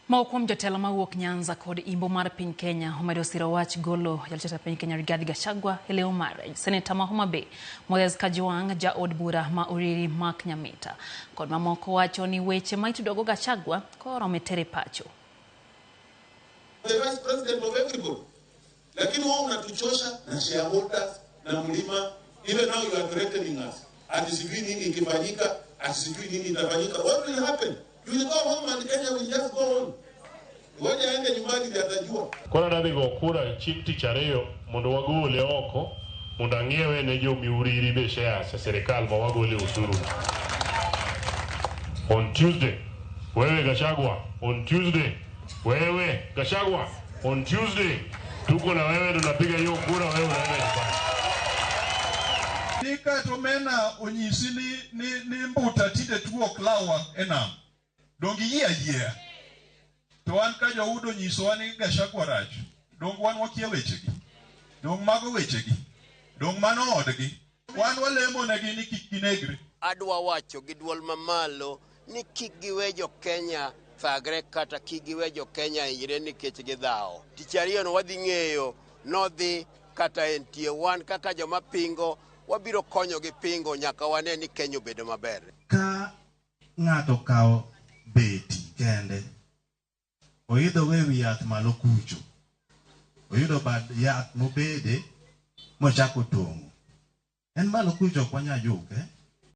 Moko kuom jotelo mawuok Nyanza kod Imbo mar piny Kenya omedo siro wach golo jalch jatend piny Kenya Rigathi Gachagua e leo mare. Seneta ma Homa Bay Moses Kajwang', jaod bura ma Uriri Mark Nyamita kod mamoko wacho ni weche ma itudogo Gachagua koro tere pacho. The vice president of everybody. Lakini wao unatuchosha na shareholders na mlima. Even now you are threatening us. Ati sijui nini ikifanyika, ati sijui nini itafanyika. What will happen? You will go home and Kenya will just go on. Ngoja aende nyumbani ndiye atajua. Koro adhi go kura chieng' tich ariyo mondo wagole oko mondo ang'iewe ne jomiuriri be shares e sirikal ma wagole osuru. On Tuesday, wewe Gachagua, on Tuesday, wewe Gachagua, on Tuesday tuko na wewe, tunapiga hiyo kura, wewe unaenda nyumbani. Ni kato mena onyisi ni mbuta tinde tuo ok lawwa e nam. Donge iyie ayiea? To wan ka joudo onyisowa ni Gachagua rach, dong wan wakia wechegi? Dong mago wechegi? Dong mano odgi? Wan walemo negi ni kik ginegre. Adwa wacho gi duol mamalo ni kik giwe jo Kenya thagre kata kik giwe jo Kenya hinyre nikech gidhawo. Tich ariyo no wadhi ng'eyo nodhi kata entie. Wan kaka joma pingo wabiro konyogi pingo nyaka wane ni Kenya obedo maber. Ka ng'ato kawo beti kende, oidho e wi yath malo kucho, oyudo bad yath mobede mochako tong'o. En malo kucho ok wanyal juke.